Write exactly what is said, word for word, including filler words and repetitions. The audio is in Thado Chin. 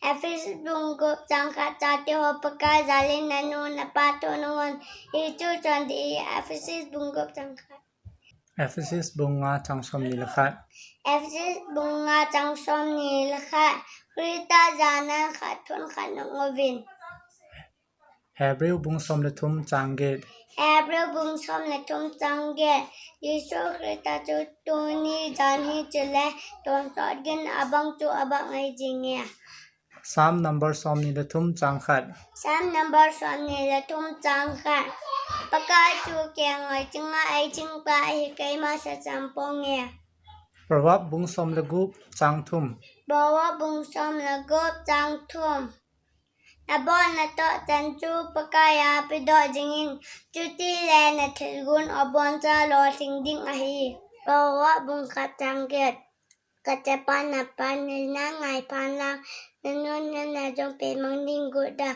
Ephesus bung gup chang khat. Chate ho, Pakai jalin nanu napa thu nangho hichu chondih. Ephesus bung gup chang khat. Ephesus bung nga chang somni le khat. Ephesus bung nga chang somni le khat. Christa jana khat thun khat nung uvin. Hebrew bung som le thum chang get. Hebrew bung som le thum chang get. Jesu Christa chu tuni jan hi chule tonsot gin abang chu abang ahi jinge. Psalm number somni le thum chang khat. Psalm number somni le thum chang khat. Pakai chu keng ngai chinga ei chingpa ahi, keima sa cham ponge. Proverb bung som le gup chang thum. Proverb bung som le gup chang thum. Nabon natoh chan chu Pakai a pedoh jingin, chutile nathilgon aboncha lolhing ding ahi. Proverb bung khat chang get. Kachapa napa, nilna ngai phan lang, nanu nana jong pemang ding got da.